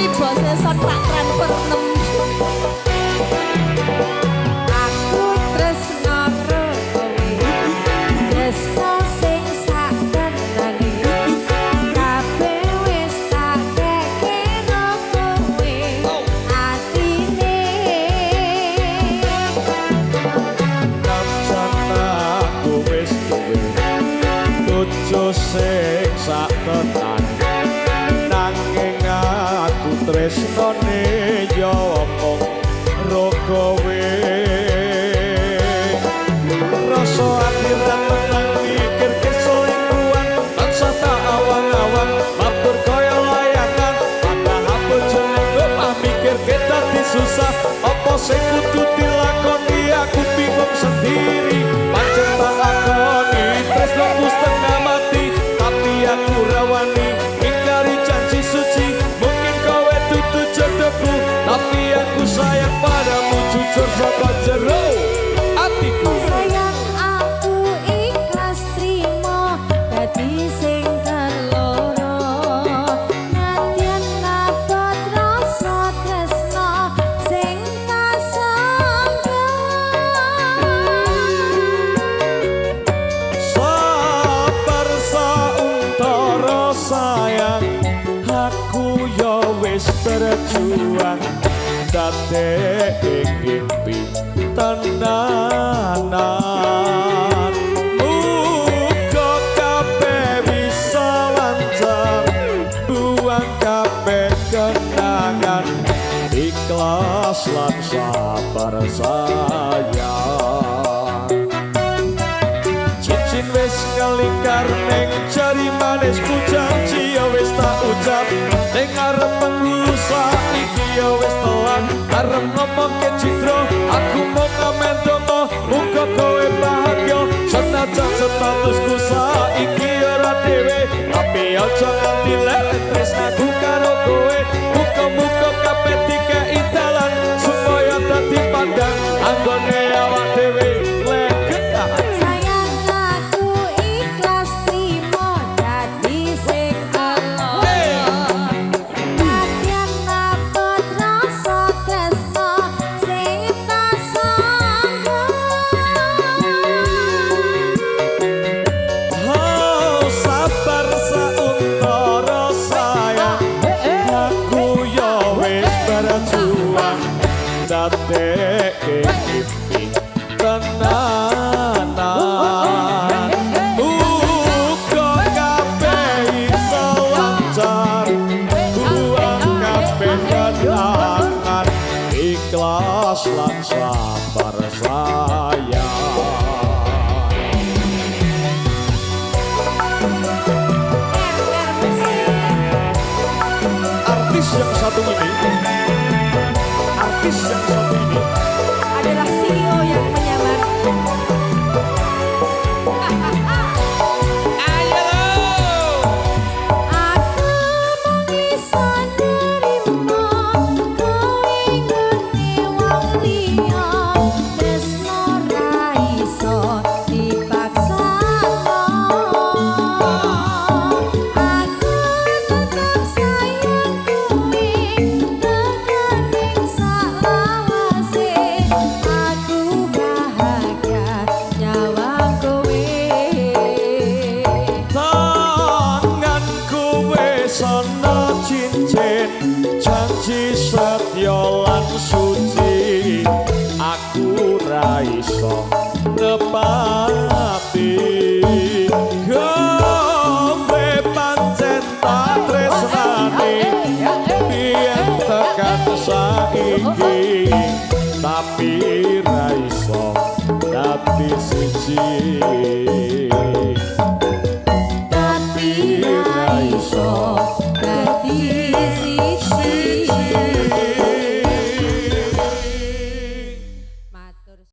Kuwi bose son tak transfer 6. Aku tresno karo kowe, tresno sing sak tenane, kabeh wis tak keke kowe atine. Najan aku wis duwe bojo sing sak tenan, nanging aku tresnane ya mung ro kowe. Rasa ati ra tenang mikirke selingkuhan, tansah tak awang-awang mabur kaya layangan. Padahal bojone omah mikirke dadi susah, apa sing kudu dilakoni aku bingung sendiri. Pancen tak lakoni tresnoku setengah mati, tapi aku ra wani ngingkari janji suci. Mungkin kowe dudu jodohku, tapi aku sayang padamu jujur saka jero atiku. Sayang, aku ikhlas trimo dadi sing keloro, nadyan abot rasa tresno sing tak sangka. Sabar sauntara sayang, aku ya wis berjuang dadekke ngimpi tenanan. Muga kabeh bisa lancar, buang kabeh kenangan, ikhlas lan sabar sayang. Cincin wis ngelingkar ning jari manisku, janji ya wis tak ucap ning ngarep penghulu, saiki ya wis telat arep ngomongke cidra. Aku mau ngamen donga muga kowe bahagia, senajan statusku saiki ora dhewe, tapi aja nganti leren tresnaku karo kowe. Muga-muga kabeh dikei dalan supaya dadi pandang anggone awak dhewe legetan. Sayang, aku ikhlas trimo dadi sing keloro, nadyan abot rasa tresno sing tak sangka. Oh, sabar sauntara sayang, aku ya wis berjuang dadekke mimpi tenanan. Muga kabeh iso lancar, buang kabeh kenangan, ikhlas lan sabar sayang. RR Musik. Artis yang satu ini, artis yang satu ini Adalah CEO yang menyamar. Ayo lo. Aku mung iso nrimo kowe nggone wong liya, tresno ra iso dipaksakno. Aku tetep sayang kowe tekan ing salawase, aku bahagia nyawang kowe. Tanganku wis ana cincin janji setya lan suci, aku ra iso nepati. Kowe pancen tak tresnani biyen tekan saiki, tapi ra iso dadi siji.